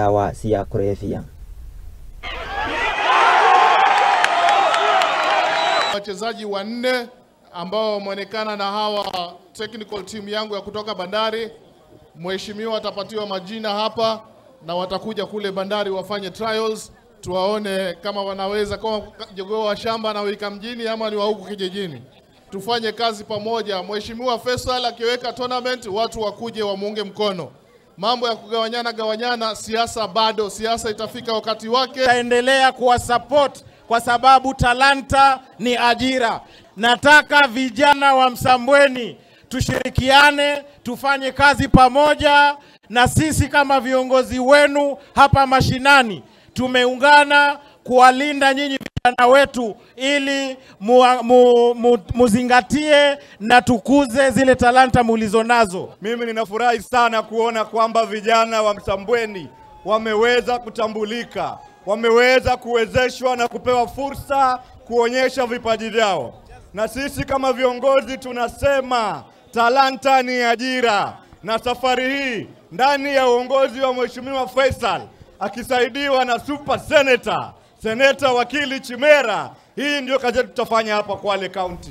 Ndawa cia kũrebia. Wachezaji wanne ambao wameonekana na hawa technical team yangu ya kutoka Bandari. Mheshimiwa atapatiwa majina hapa na watakuja kule Bandari wafanye trials, tuwaone kama wanaweza, kama jogoo wa shamba na wika mjini ama ni wa huku kijijini. Tufanye kazi pamoja. Mheshimiwa Faisal akiweka tournament, watu wakuje wamuunge mkono. Mambo ya kugawanyana gawanyana, siasa bado, siasa itafika wakati wake. Taendelea kuwa support kwa sababu talanta ni ajira. Nataka vijana wa Msambweni tushirikiane, tufanye kazi pamoja, na sisi kama viongozi wenu hapa mashinani tumeungana kuwalinda nyinyi vijana wetu ili muzingatie na tukuze zile talanta mulizonazo. Mimi ninafurahi sana kuona kwamba vijana wa Msambweni wameweza kutambulika, wameweza kuwezeshwa na kupewa fursa kuonyesha vipaji vyao. Na sisi kama viongozi tunasema talanta ni ajira. Na safari hii ndani ya uongozi wa Mheshimiwa Faisal akisaidiwa na super senator, Seneta Wakili Chimera, hii ndio kazi tutafanya hapa Kwale County.